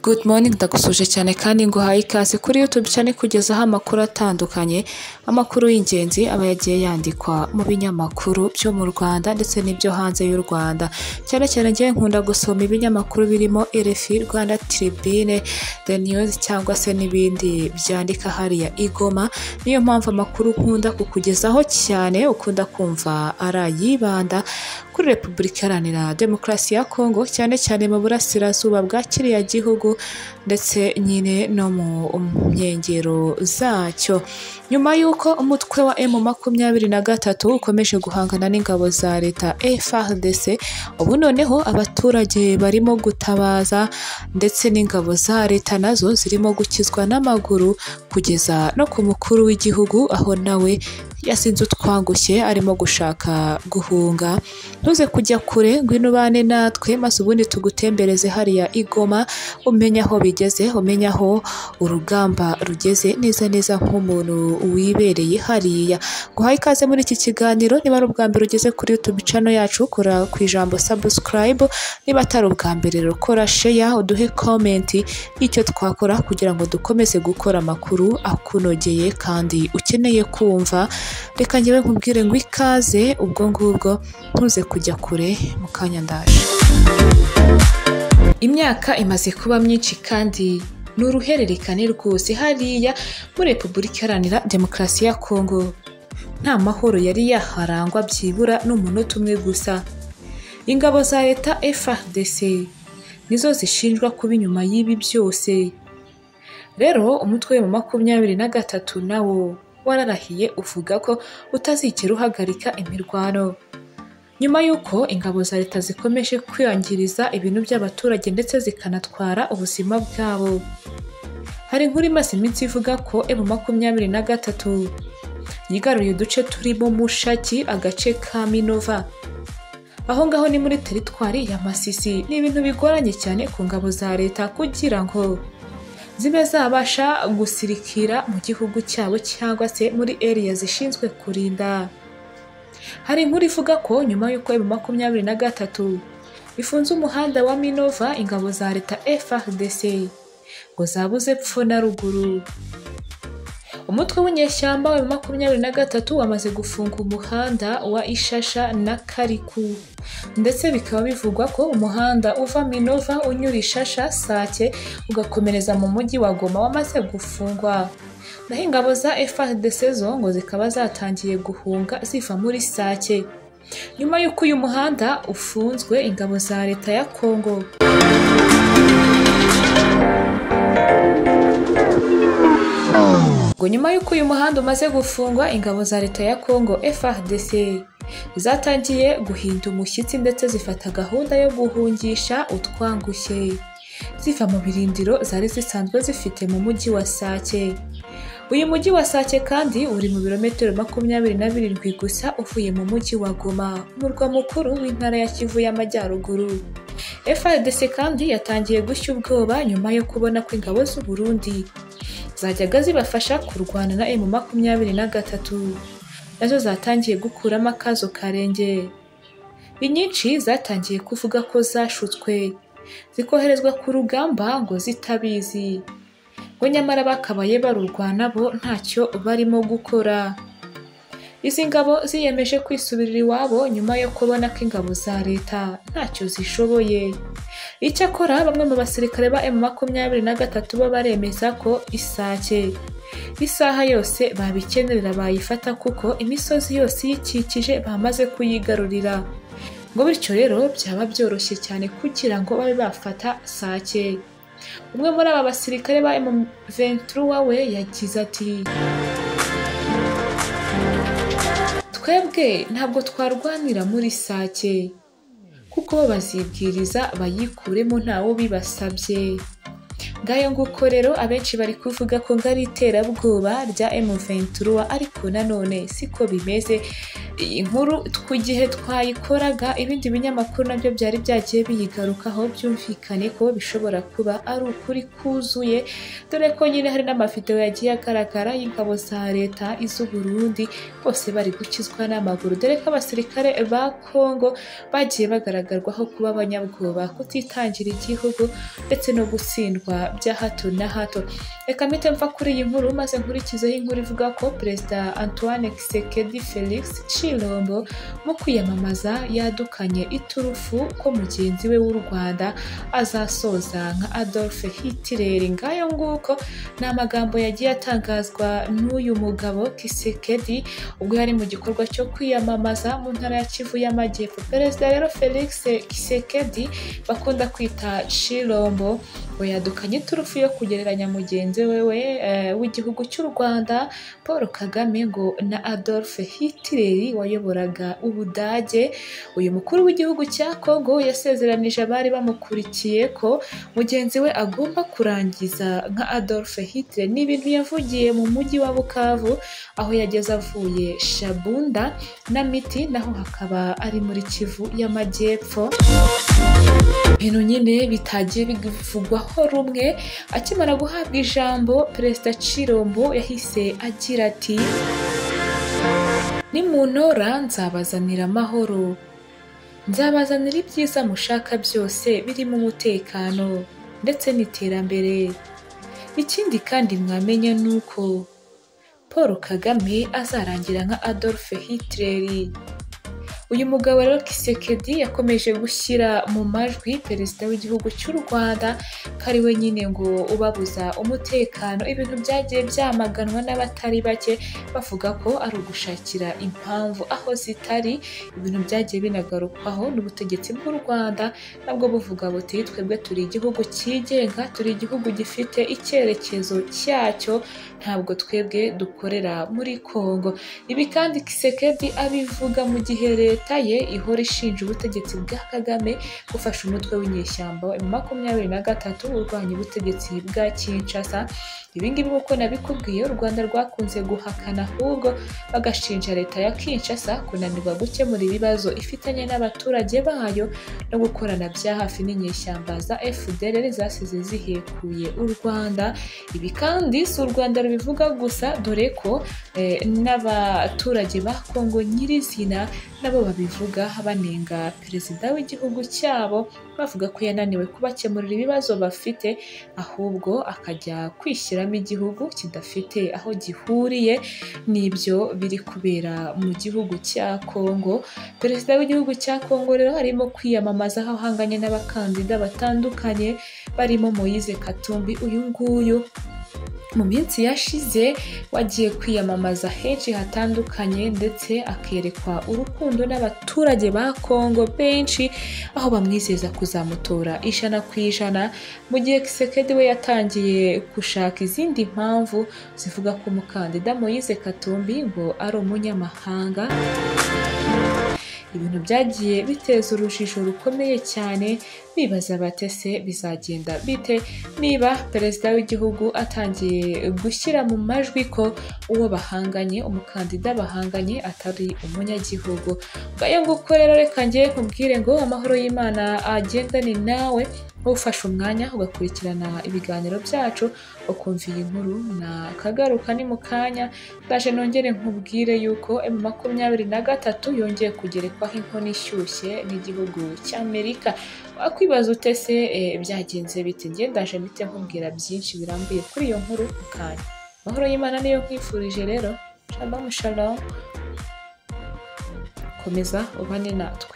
Good morning, ndagusuje cyane kandi nguhaye ikaze kuri YouTube cyane kugezaho amakuru atandukanye, amakuru y'ingenzi aba yagiye yandikwa mu binyamakuru byo mu Rwanda ndetse n'ibyo hanze y'u Rwanda. Cyane cyane ngewe nkunda gusoma ibinyamakuru birimo RFI, Rwanda Tribune, The News cyangwa se n'ibindi byandika hariya i Goma. Niyo mpamvu amakuru nkunda kukugezaho cyane ukunda kumva arayibanda kuri Repubulika Iharanira Demokarasi ya Kongo, cyane cyane mu burasirazuba bwa kiriya gihugu ndetse nyine no mu nkengero zacyo. Nyuma y'uko umutwe wa M23 ukomeje guhangana n'ingabo za leta FARDC, ubu noneho abaturage barimo gutabaza ndetse n'ingabo za leta nazo zirimo gukizwa n'amaguru kugeza no ku mukuru w'igihugu, aho nawe yasinze utwangushye arimo gushaka guhunga. Ntuze kujya kure, ngwino ubane natwe maze ubundi tugutembereze hariya i Goma, umenye aho bigeze, umenye aho urugamba rugeze neza neza nk'umuntu wibereye hariya. Guhaye ikaze muri iki kiganiro, niba ari ubwa mbere ugeze kuri YouTube channel yacu, kora ku ijambo subscribe, niba atari ubwa mbere rero kora share, uduhe comment y'icyo twakora kugira ngo dukomeze gukora amakuru akunogeye kandi ukeneye kumva. Reka njyewe nkubwire ngo ikaze, ubwo ngubwo ntuze kujya kure, mu kanya ndaje. Imyaka imaze kuba myinshi kandi ni uruhererekane rwose hariya muri Repubulika Iharanira Demokarasi ya Kongo. Nta mahoro yari yaharangwa byibura n'umunota umwe gusa. Ingabo za leta FARDC nizo zishinjwa kuba inyuma y'ibi byose. Rero umutwe wa 23 nawo wararahiye uvuga ko utazigera uhagarika imirwano. Nyuma y'uko ingabo za leta zikomeje kwiyangiriza ibintu by'abaturage ndetse zikanatwara ubuzima bwabo. Hari inkuru imaze iminsi ivuga ko M23 yigaruriye uduce turimo Mushaki, agace ka Minova. Aho ngaho ni muri teritwari ya Masisi. Ni ibintu bigoranye cyane ku ngabo za leta kugira ngo zibe zabasha gusirikira mu gihugu cyabo cyangwa se muri area zishinzwe kurinda. Hari inkuru ivuga ko nyuma y'uko M23 ifunze umuhanda wa Minova, ingabo za leta FARDC ngo zabuze pfo na ruguru. Umutwe w'inyeshyamba wa M23 wamaze gufunga umuhanda wa Ishasha na Kariku, ndetse bikaba bivugwa ko umuhanda uva Minova unyura Ishasha Sake ugakomereza mu mujyi wa Goma wamaze gufungwa. Naho ingabo za FARDC zo ngo zikaba zatangiye guhunga ziva muri Sake. Nyuma y'uko uyu muhanda ufunzwe, ingabo za leta ya Kongo ngo nyuma y'uko uyu muhanda umaze gufungwa, ingabo za leta ya Kongo FARDC zatangiye guhinda umushyitsi ndetse zifata gahunda yo guhungisha utwangushye ziva mu birindiro zari zisanzwe zifite mu mujyi wa Sake. Uyu mujyi wa Sake kandi uri mu birometero 27 gusa uvuye mu mujyi wa Goma, umurwa mukuru w'intara ya Kivu y'Amajyaruguru. FARDC kandi yatangiye gushya ubwoba nyuma yo kubona ko ingabo z'u Burundi zajyaga zibafasha kurwana na M23 nazo zatangiye gukuramo akazo karenge. Inyinshi zatangiye kuvuga ko zashutswe zikoherezwa ku rugamba ngo zitabizi, ngo nyamara bakabaye barurwana bo ntacyo barimo gukora. Izi ngabo ziyemeje kwisubirira iwabo nyuma yo kubona ko ingabo za leta ntacyo zishoboye. Icyakora bamwe mu basirikare ba M23 bo baremeza ko Isake isaha yose babikenerera bayifata kuko imisozi yose iyikikije bamaze kuyigarurira, ngo bityo rero byaba byoroshye cyane kugira ngo babe bafata Sake. Umwe muri aba basirikare ba M23 we yagize ati: twebwe ntabwo twarwanira muri Sake kuko bo bazibwiriza bayikuremo ntawo bibasabye. Ngayo nguko rero abenshi bari kuvuga ko ngari iterabwoba rya M23, ariko nanone siko bimeze. Iyi nkuru ku gihe twayikoraga ibindi binyamakuru nabyo byari byagiye biyigarukaho, byumvikane ko bishobora kuba ari ukuri kuzuye, dore ko nyine hari n'amavideo yagiye agaragara y'ingabo za leta iz'u Burundi bose bari gukizwa n'amaguru, dore ko abasirikare ba Kongo bagiye bagaragarwaho kuba abanyabwoba, kutitangira igihugu ndetse no gutsindwa bya hato na hato. Reka mpite mva kuri iyi nkuru maze nkurikizeho inkuru ivuga ko Perezida Antoine Tshisekedi Felix Tshilombo mu kwiyamamaza yadukanye iturufu ko mugenzi we w'u Rwanda azasoza nka Adolf Hitler. Ngayo nguko ni amagambo yagiye atangazwa n'uyu mugabo Tshisekedi ubwo yari mu gikorwa cyo kwiyamamaza mu ntara ya Kivu y'Amajyepfo. Perezida rero Felix Tshisekedi bakunda kwita Tshilombo ngo yadukanye iturufu yo kugereranya mugenzi we w'igihugu cy'u Rwanda Paul Kagame ngo na Adolf Hitler wayoboraga Ubudage. Uyu mukuru w'igihugu cya Kongo yasezeranije abari bamukurikiye ko mugenzi we agomba kurangiza nka Adolf Hitler. Ni ibintu yavugiye mu mujyi wa Bukavu aho yageze avuye Shabunda na Miti, naho hakaba ari muri Kivu y'Amajyepfo. Ibintu nyine bitagiye bivugwaho rumwe. Akimara guhabwa ijambo, Perezida Tshilombo yahise agira ati: "Nimuntora nzabazanira amahoro, nzabazanira ibyiza mushaka byose birimo umutekano ndetse n'iterambere. Ikindi kandi mwamenya ni uko Paul Kagame azarangira nka Adolf Hitler." Uyu mugabo rero Tshisekedi yakomeje gushyira mu majwi perezida w'igihugu cy'u Rwanda ko ari we nyine ngo ubabuza umutekano, ibintu byagiye byamaganwa n'abatari bake bavuga ko ari ugushakira impamvu aho zitari, ibintu byagiye binagarukwaho n'ubutegetsi bw'u Rwanda nabwo buvuga buti twebwe turi igihugu cyigenga, turi igihugu gifite icyerekezo cyacyo, ntabwo twebwe dukorera muri Kongo. Ibi kandi Tshisekedi abivuga mu gihe leta ye ihora ishinja ubutegetsi bwa Kagame gufasha umutwe w'inyeshyamba M23 urwanya ubutegetsi bwa Kinshasa. Ibi ngibi nk'uko nabikubwiye, u Rwanda rwakunze guhakana ahubwo bagashinja leta ya Kinshasa kunanirwa gukemura ibibazo ifitanye n'abaturage bayo no gukorana bya hafi n'inyeshyamba za FDLR zasize zihekuye u Rwanda. Ibi kandi si u Rwanda rubivuga gusa, dore ko n'abaturage ba Kongo nyirizina nabo babivuga banenga perezida w'igihugu cyabo, bavuga ko yananiwe kubakemurira ibibazo bafite, ahubwo akajya kwishyiramo igihugu kidafite aho gihuriye n'ibyo biri kubera mu gihugu cya Kongo. Perezida w'igihugu cya Kongo rero arimo kwiyamamaza aho ahanganye n'abakandida batandukanye barimo Moise Katumbi, uyu nguyu mu minsi yashize wagiye kwiyamamaza henshi hatandukanye ndetse akerekwa urukundo n'abaturage ba Kongo benshi, aho bamwizeza kuzamutora 100%, mu gihe Tshisekedi we yatangiye gushaka izindi mpamvu zivuga ko umukandida Moise Katumbi ngo ari umunyamahanga. Ibintu byagiye biteza urujijo rukomeye cyane, bibaza batese bizagenda bite niba perezida w'igihugu atangiye gushyira mu majwi ko uwo bahanganye, umukandida bahanganye atari umunyagihugu. Ngayo nguko rero, reka ngiye nkubwire ngo amahoro y'Imana agendane nawe, ufashe umwanya ugakurikirana ibiganiro byacu, ukumva iyi nkuru na kagaruka ni mu kanya. Ndaje nongere nkubwire yuko M23 yongeye kugerekwaho inkono ishyushye n'igihugu cy'Amerika. Wakwibaza ute se byagenze bite? Nge ndaje mpite nkubwira byinshi birambuye kuri iyo nkuru mu kanya. Amahoro y'Imana niyo nkwifurije rero. Shalom shalom, komeza ubane natwe.